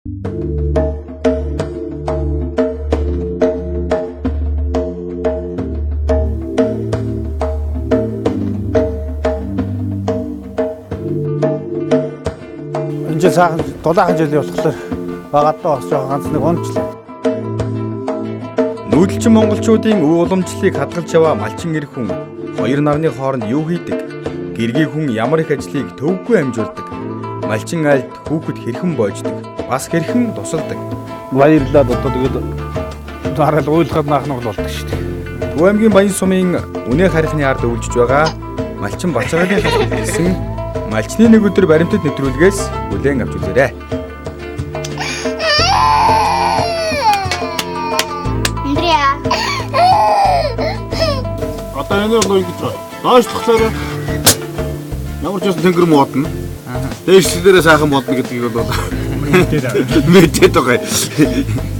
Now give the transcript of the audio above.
Энэ жил сайхан дулаахан жилийн болохоор багадаа бас жоохон ганц нэг унчлаа. Нүүдэлчин монголчуудын өв уламжлалыг хадгалж яваа малчин эр хүн хоёр нарны хооронд юу хийдэг? Гэргийн хүн ямар их ажлыг төвгүй амжуулдаг? Малчин айлд хүүхэд хэрхэн боождог? Бас хэрхэн тусалдаг? Баярлаад одоо тэгээд дараал уйлахад наах нь болдог шүү дээ. Төв аймгийн Баян сумын үнэ харихны ард өвлжиж байгаа Малчин Бацаагийн хавьд хэлсэн малчны нэг өдөр баримтат нэвтрүүлгээс бүлээн авч үзээрэй. Андреа. Одоо энэ бол ингэж байгаа. Доошлохлоор ямар ч байсан тэнгэр муудна. Дээшлэлээрээ сайхан муудна гэдгийг бол мэдээд байгаа.